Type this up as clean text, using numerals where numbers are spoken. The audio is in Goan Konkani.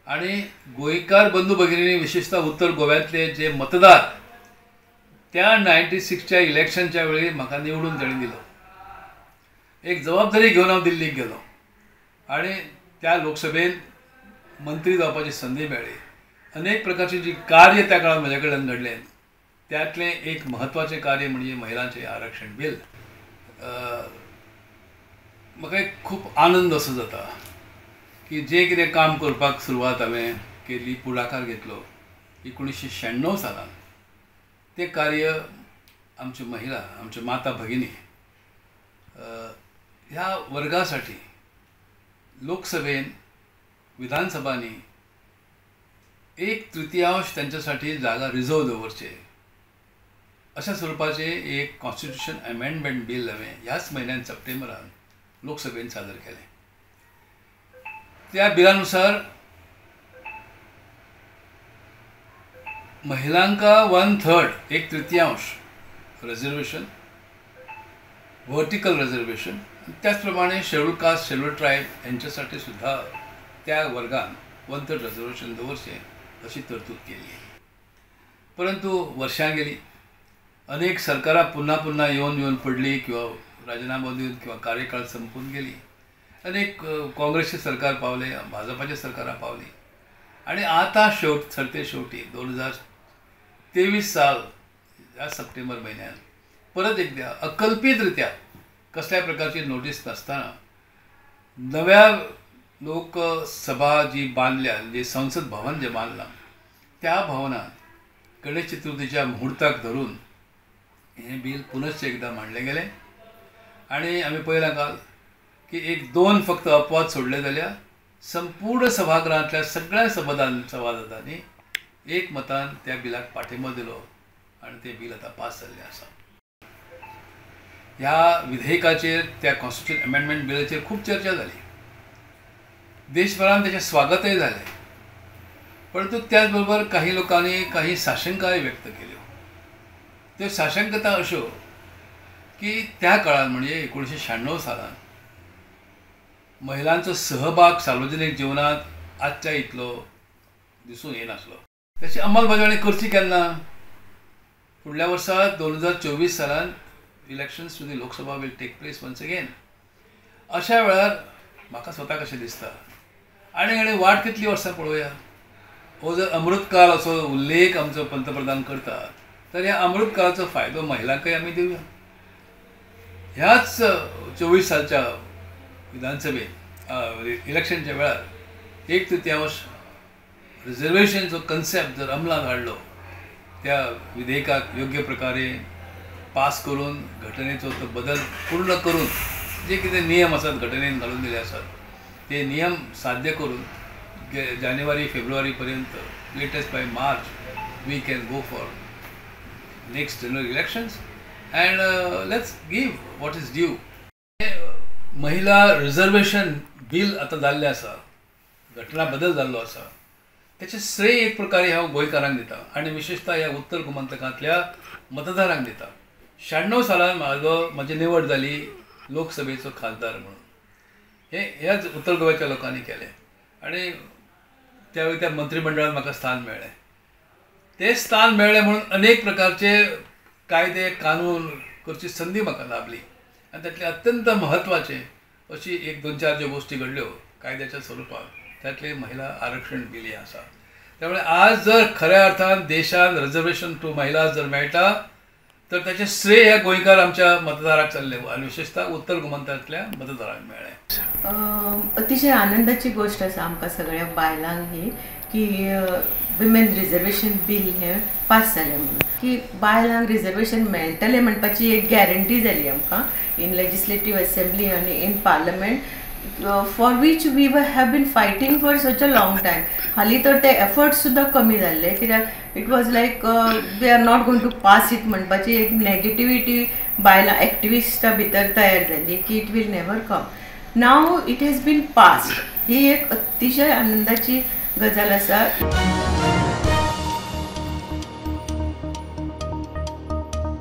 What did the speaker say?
आणि गोंयकार बंधू भगिनी विशेषतः उत्तर गोव्यांतले जे मतदार त्या 96च्या इलेक्शनच्या वेळी म्हाका निवडून तांणी दिलो. एक जबाबदारी घेवन हांव दिल्लीक गेलो आनी त्या लोकसभेन मंत्री जावपाची संदी मेळ्ळी. अनेक प्रकारची जी कार्य त्या काळार म्हज्या कडल्यान घडलें त्यातलें एक म्हत्वाचें कार्य म्हणजे महिलांचें आरक्षण बील. म्हाका एक खूब आनंद असो जाता की जें कितें काम करपाक सुरवात हांवें केली, पुढाकार घेतलो 1996 सालान, तें कार्य आमच्यो महिला, आमच्यो माता भगिनी ह्या वर्गासाठी लोकसभेन, विधानसभांनी 1/3 त्यांच्यासाठी जागा रिझर्व दवरचे अशा स्वरूपाचे एक कॉन्स्टिट्युशन अमेंडमेंट बिल हांवें ह्याच म्हयन्यान सप्टेंबरान लोकसभेन सादर केलें. त्या बिलानुसार महिलांका 1/3 1/3 रिझर्वेशन, व्हर्टिकल रिझर्वेशन, त्याचप्रमाणे शेड्यूल कास्ट, शेड्यूल ट्रायब यांच्यासाठी सुद्धा त्या वर्गान 1/3 रिझर्वेशन दवरचें अशी तरतूद केली. परंतु वर्षां गेली, अनेक सरकारां पुन्हा पुन्हा येवन येवन पडली किंवा राजीनामो दिवन किंवा कार्यकाळ संपून गेली. अनेक काँग्रेसचे सरकार पावले, भाजपाचे सरकारां पावली आणि आता शेवट सरते शेवटी 2023 साल ह्या सप्टेंबर म्हयन्यान परत एकदा अकल्पितरित्या कसल्या प्रकारची नोटीस नासतना नव्या लोकसभा जी बांदल्या, जे संसद भवन जे बांदलां त्या भवनात गणेश चतुर्थीच्या मुहुर्ताक धरून हें बील पुनश्च एकदा मांडलें गेलें. आनी आमी पळयलां काल की 1-2 फक्त अपवाद सोडले जाल्यार संपूर्ण सभागृहांतल्या सगळ्या सभासदांनी एक मतान त्या बिलाक पाठिंबो दिलो आनी तें बील आतां पास जाल्लें आसा. ह्या विधेयकाचेर, त्या कॉन्स्टिट्युशन अमेंडमेंट बिलाचेर खूब चर्चा जाली, देशभरान ताचें स्वागतय जालें. परंतु त्याच बरोबर काही लोकांनी काही साशंकाय व्यक्त केल्यो. त्यो साशंकता अश्यो की त्या काळार म्हणजे 1996 सालान महिलांचो सहभाग सार्वजनीक जिवनांत आजच्या इतलो दिसून येनासलो. ताची अंमलबजावणी करची केन्ना? फुडल्या वर्सा 2024 सालान elections to the Lok Sabha will take place once again. अशा वेळार म्हाका स्वता कशें दिसता आनी आनी वाट कितली वर्सां पळोवया. हो जर अमृतकाल असो उल्लेख आमचो पंतप्रधान करता तर ह्या अमृतकालाचो फायदो महिलांकय आमी दिवया. ह्याच 24 सालच्या विधानसभेत इलेक्शनच्या वेळार 1/3 रिझर्वेशनचो कन्सेप्ट जर अंमलात हाडलो, त्या विधेयकाक योग्य प्रकारे पास करून घटनेचो तो बदल पूर्ण करून जे कितें नियम आसात घटनेन घालून दिले आसात ते नियम साध्य करून जानेवारी फेब्रुवारी पर्यंत, latest by March, we can go for next general elections and let's give what is due. महिला रिझर्वेशन बील आतां जाल्लें आसा, घटना बदल जाल्लो आसा, ताचें श्रेय एक प्रकारे हांव गोंयकारांक दिता आनी विशेषतः ह्या उत्तर गोमंतकांतल्या मतदारांक दिता. 96 सालान म्हजी निवड जाली लोकसभेचो खासदार म्हणून. हे ह्याच उत्तर गोव्याच्या लोकांनी केलें आनी त्यावेळी त्या मंत्रिमंडळात म्हाका स्थान मेळ्ळें. तें स्थान मेळ्ळें म्हणून अनेक प्रकारचे कायदे कानून करची संदी म्हाका लाभली आनी त्यातले अत्यंत म्हत्वाचे अशी 1-2-4 ज्यो गोश्टी घडल्यो कायद्याच्या स्वरुपात त्यातले महिला आरक्षण बील हें आसा. त्यामुळे आज जर खऱ्या अर्थान देशान रिझर्वेशन टू महिला जर मेळटा तर ताचें श्रेय ह्या गोंयकार आमच्या मतदाराक चल्लें आनी विशेषतः उत्तर गोमंतांतल्या मतदारांक मेळ्ळें. अतिशय आनंदाची गोष्ट आसा आमकां सगळ्या बायलांक ही की विमेन रिझर्वेशन बील हें पास जालें म्हणून, की बायलांक रिझर्वेशन मेळटलें म्हणपाची एक गॅरंटी जाली आमकां इन लेजिस्लेटीव असेंब्ली आनी in parliament, for which we have been fighting for such a long time. हालीं तर ते एफर्ट्स सुद्दां कमी जाल्ले कित्याक it was like we are not going to pass it म्हणपाची एक नेगेटिविटी बायलां एक्टिविस्टां भितर तयार जाली की it will never come. Now it has been passed. ही एक अतिशय आनंदाची गजाल आसा.